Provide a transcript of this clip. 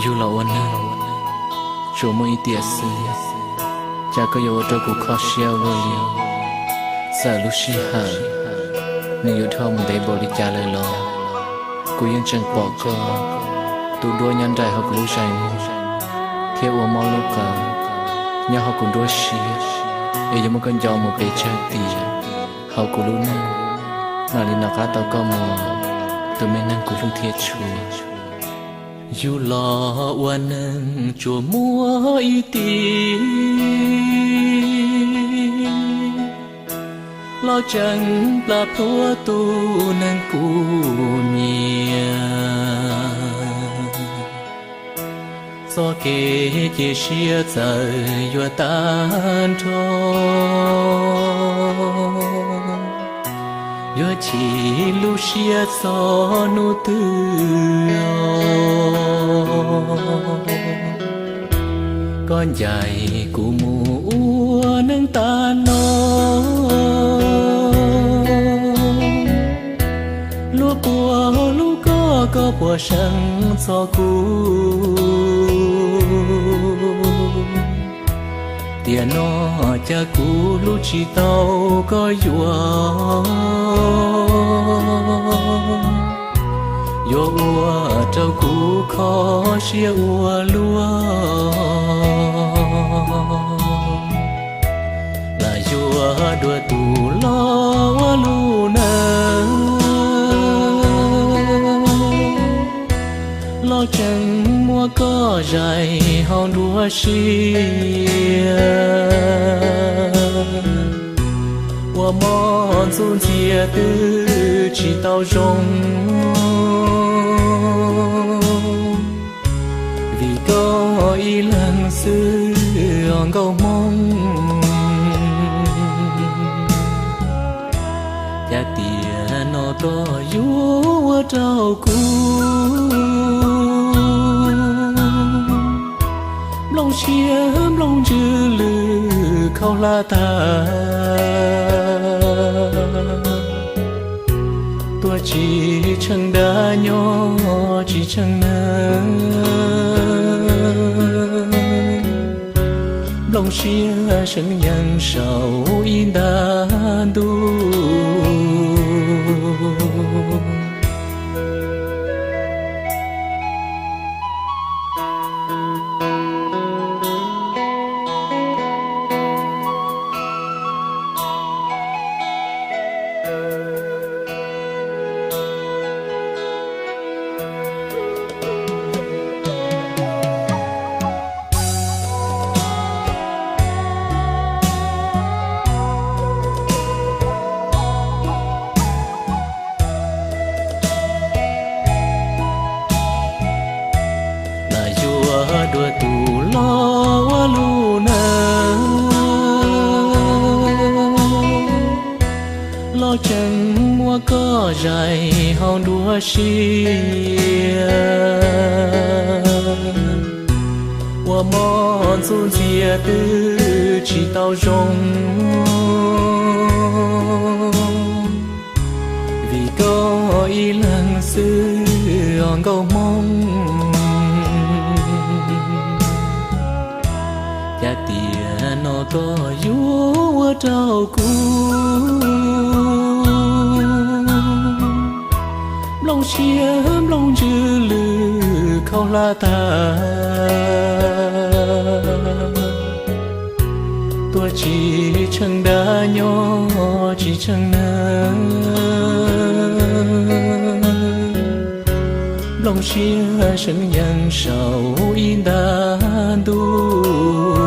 Yug los ua neeg tsuas muaj ib tiam xwb, cas koj yuav ua rau kuv kho siab ua luaj li. Txawm lub sij hawm nws yuav dhau mus ntev npaum li cas lawm los kuv yeej tseem pom koj tus duab nyob nraim hauv kuv lub zeem muag thiab ua mob lub qab nyob hauv kuv nruab siab, es yuav muab koj nco mus pes tsawg tiam hauv kuv lub neej, mam li nov qab tau koj mus tus me neeg kuv hlub thiab tshua. Yug los ua neeg tsuas muaj ib tim, los tseem plam plhuav tus neeg kuv nyiam. Txoj kev cia siab txawm yuav tag nrho, yuav chim lub siab txog hnub twg os. Koj ncaim kuv mus ua neej tas los, luag puas hlub koj, koj puas seev txog kuv. Tiam no cas kuv hlub tsis tau koj yuav, yuav ua rau kuv kho siab ua luaj. Lam yuav dua tus los ua lub neej, los tseem muab koj zais hauv nruab siab, ua mob ntxub ntxias twb tsis tau zoo. Vim koj ib leeg xwb os nkauj hmoob, cas tiam no koj yuav ua rau kuv nplooj siab nplooj ntsws lwj khaub hlab tag. Tuag tsis tsheej dab, nyob tsis tsheej neeg, nplooj siab seev yees saum ib nta ntuj. Lam yuav dua tus los ua lub neej, los tseem muab koj zais hauv nruab siab, ua mob ntxub ntxias twb tsis tau zoo. Vim koj ib leeg xwb os nkauj hmoob, cas tiam no koj yuav ua rau kuv nplooj siab nplooj ntsws lwj khaub hlab tag. Tuag tsis tsheej dab, nyob tsis tsheej neeg, nplooj siab seev yees saum ib nta ntuj.